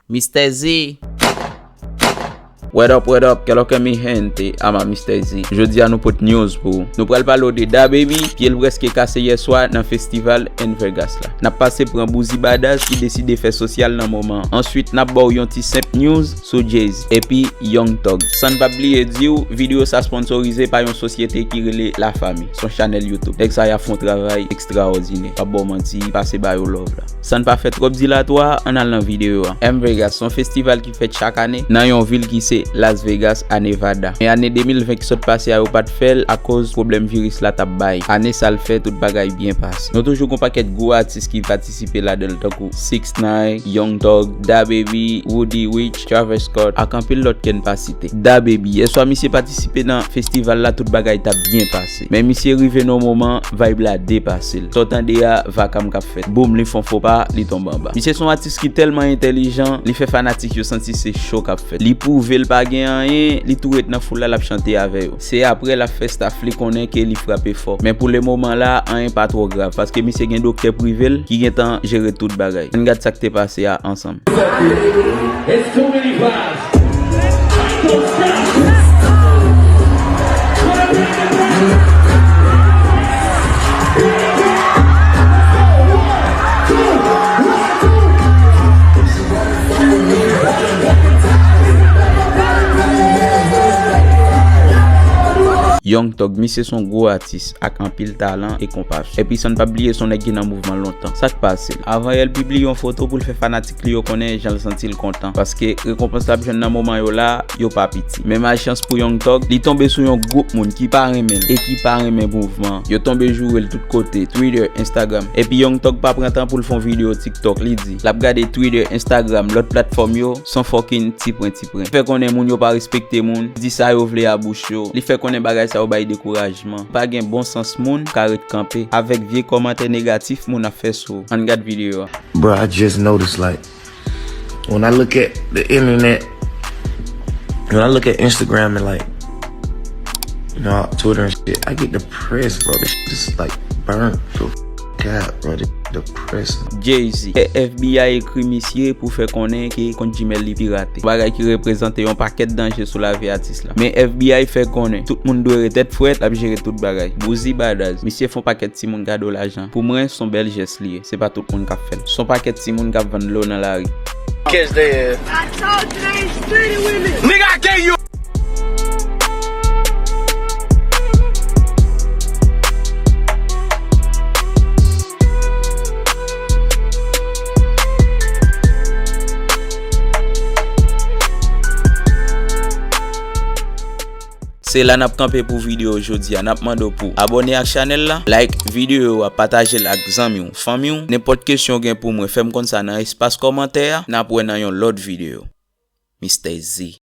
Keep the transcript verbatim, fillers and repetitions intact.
Mister Z. What up, what up, que lo que mi gente, ama Mister Z. Jodi a nou pot news pou ou. Nou pral pale w de DaBaby, pye l prèske kase yèswa nan festival N Vegas la. N ap pase pran Bouzy Badass ki deside fè sosyal nan moman an. Answit, n ap ba w yon ti senp news sou Jay-Z epi Young Thug. San n pa bliye di w, videyo sa sponsorize pa yon sosyete ki rele Lafami. S on chanèl YouTube. Nèg sa y ap fè yon travay ekstraòdinè. Pa ba w manti, pase ba yo love la. San n pa fè twòp dilatwa, ann al nan videyo a. M Vegas, s on festival ki fèt chak ane nan yon vil ki se Las Vegas, a Nevada. Men ane de mil ven ki sot pase a, yo pa t fè l akoz pwoblèm viris la t ap bay. Ane sa l fè, tout bagay byen pase. Nou toujou gon pakèt gwo atis ki patisipe ladan l, tankou six nine, Young Thug, DaBaby, Roddy Ricch, Travis Scott, ak anpil lòt ke n pa site. DaBaby, yèswa misye patisipe nan festival la, tout bagay t ap byen pase. Men misye rive nan moman, vibe la depase l. Sa w tande a, vakam k ap fèt. Boum, li fè yon fo pa, li tonbe anba. Misye se yon atis ki tèlman entèlijan, li fè fanatik yo santi se cho k ap fèt. Li pwouve l pa gen anyen, li tou ret nan foul la, l ap chante avè yo. Se aprè l ap fè staff li konnen ke li frape fò. Men pou le moman la, anyen pa twò grav, paske misye gen doktè prive l ki gentan jere tout bagay. Ann gad sa k te pase a ansanm. It's too many vibes. Don't stop. Young Thug, misye se yon gwo atis ak anpil talan e konpasyon. Epi san n pa bliye, se yon nèg ki nan mouvman lontan. Sa k pase l? Avan yè, l pibliye yon foto pou l fè fanatik li yo konnen jan l santi l kontan, paske rekonpans l ap jwenn nan moman yo la, yo pa piti. Men malchans pou Young Thug, li tonbe sou yon gwoup moun ki pa renmen l e ki pa renmen mouvman an. Yo tonbe joure l tout kote, Twitter, Instagram. Epi Young Thug pa pran tan pou l fè yon videyo TikTok, li di l ap gade Twitter, Instagram, lòt platfòm yo, s on fucking ti pwen ti pwen. Li fè konnen moun yo pa respekte moun, di sa yo vle a bouch yo. Li fè konnen bagay sa yo bay dekourajman. Pa gen bon sans moun ka ret kanpe avèk vye kòmantè negatif moun ap fè sou ou. Ann gad videyo a. Bro, I just noticed, like, when I look at the internet, when I look at Instagram and, like, you know, Twitter and shit, I get depressed, bro. This shit is, like, burnt the fuck out, bro. This depressing. Jay-Z. F B I ekri misye pou fè konnen ke kont Gmail li pirate. Bagay ki reprezante yon pakèt danje sou lavi atis la. Men F B I fè konnen tout moun dwe ret tèt frèt, l ap jere tout bagay. Bouzy Badass, misye fè yon pakèt timoun kado lajan. Pou mwen, s on bèl jès li ye. Se pa tout moun k ap fè l. S on pakèt timoun k ap vann dlo nan lari. Catch they ass. I told you they ain't street with me. Nigga, I gave you. Se la n ap kanpe pou videyo jodi a. N ap mande w pou abòne ak chanèl la, like videyo a, pataje l ak zanmi w, fanmi w. Nenpòt kesyon w gen pou mwen, fè m konn sa nan espas kòmantè a. N ap wè nan yon lòt videyo. Mister Z.